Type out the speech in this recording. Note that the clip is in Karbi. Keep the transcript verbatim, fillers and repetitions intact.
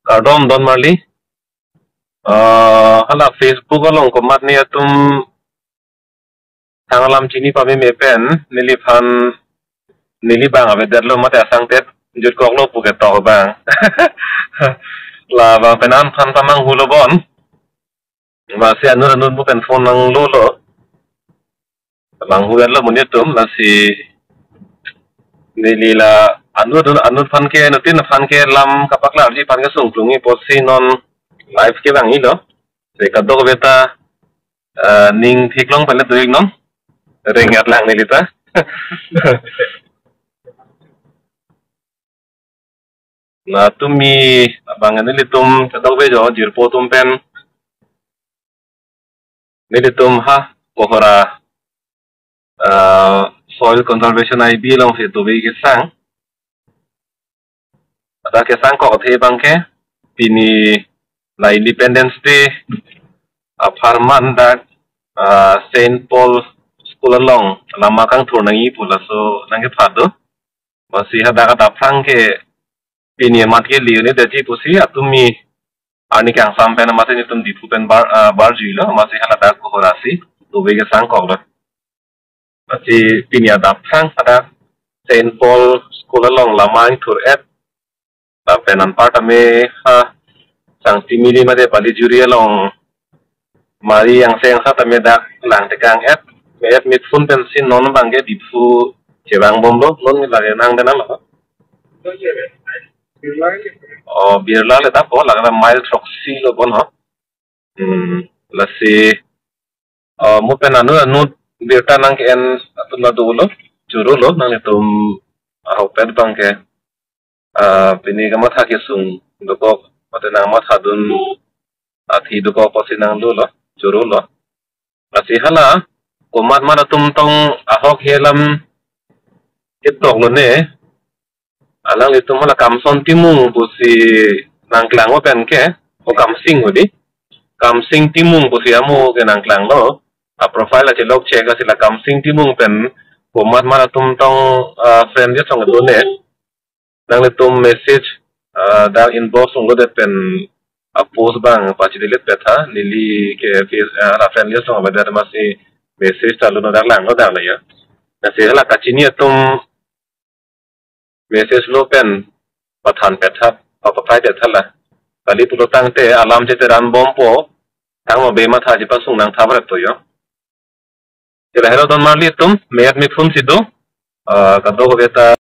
Kardom, don marli. Ah, hala Facebook along komatne atum thang alam chini pameme pen neliphan, neli bang avedetlo mate asangtet jutkoklo puke tok bang. Labang pen an phan pamanghulo bon. Masi anut anut mu pen phone nanglo lo. Manghulo mo nelitum, masi neli la anut anut aphan ke, anuttin aphan ke lam kapaklarji aphan ke sungklung apotsi non live ke bang ilo. Se kadokave ta, eh, ning theklong pen le tuik non. Ringat lang neli ta. Na tumi abang nelitum kadokave jo jirpo atum pen nelitum ha Kohora, ah, Soil Conservation I B alongsi dove kesang. Ada kesangkok athe abang ke pini la Independence Day apharman dak, ah, Saint Paul School along lama kangthur nangji pu laso nangkepado. Masi hadak adap aphrang ke pini amat ke liu ne daji pusi atumi arni kangsam pen mate nelitum Diphu pen bar, ah, barjuilo, masi haladak Kohora si dove kesangkoklo. Masi pini adap aphrang hadak Saint Paul School along lama ingthur-et, lapen anparta me ha Sangtimili mate Balijuri along mari angse angsa tame dak langtekang-et, me-et mithun pensi non abang ke Diphu chevangbomlo, non lake nang denang lo. Oh, Birla le ta po, lake mile throksi lo bon ho. Hmm, lasi, oh, mo pen anut anut birta nangke-en atum la dolo, chorolo, nanglitum ahokpet abang ke, ah, pini kamatha kesung dokok, mate nangmathadun athi dokok apotsi nanglo lo, chorolo. Lasi hala komat mat atum tong ahok he alam ketoklo ne. Alanglitum hala Kamson Timung pusi nangklanglo pen ke, o Kamsing hudi. Kamsing Timung pusi amo ke nangklanglo. A profile achelok check asi la Kamsing Timung pen komat mat atum tong, ah, friend list along do ne. Nanglitum message, ah, dak inbox along lodet pen a post abang pachidelet pet ha, neli ke face, ah, la friend list along avedet masi message ta lo no dak langlo dak la ya. Lasi hala kachini atum message lo pen pathan pet ha, pa papai pet ha la. Kali pulo tangte alam cheteran bompo, tanglo be mathaji pasung nangthap rep to yo. Chela hello don marli atum, me-et mithun si do, ah, kadokave ta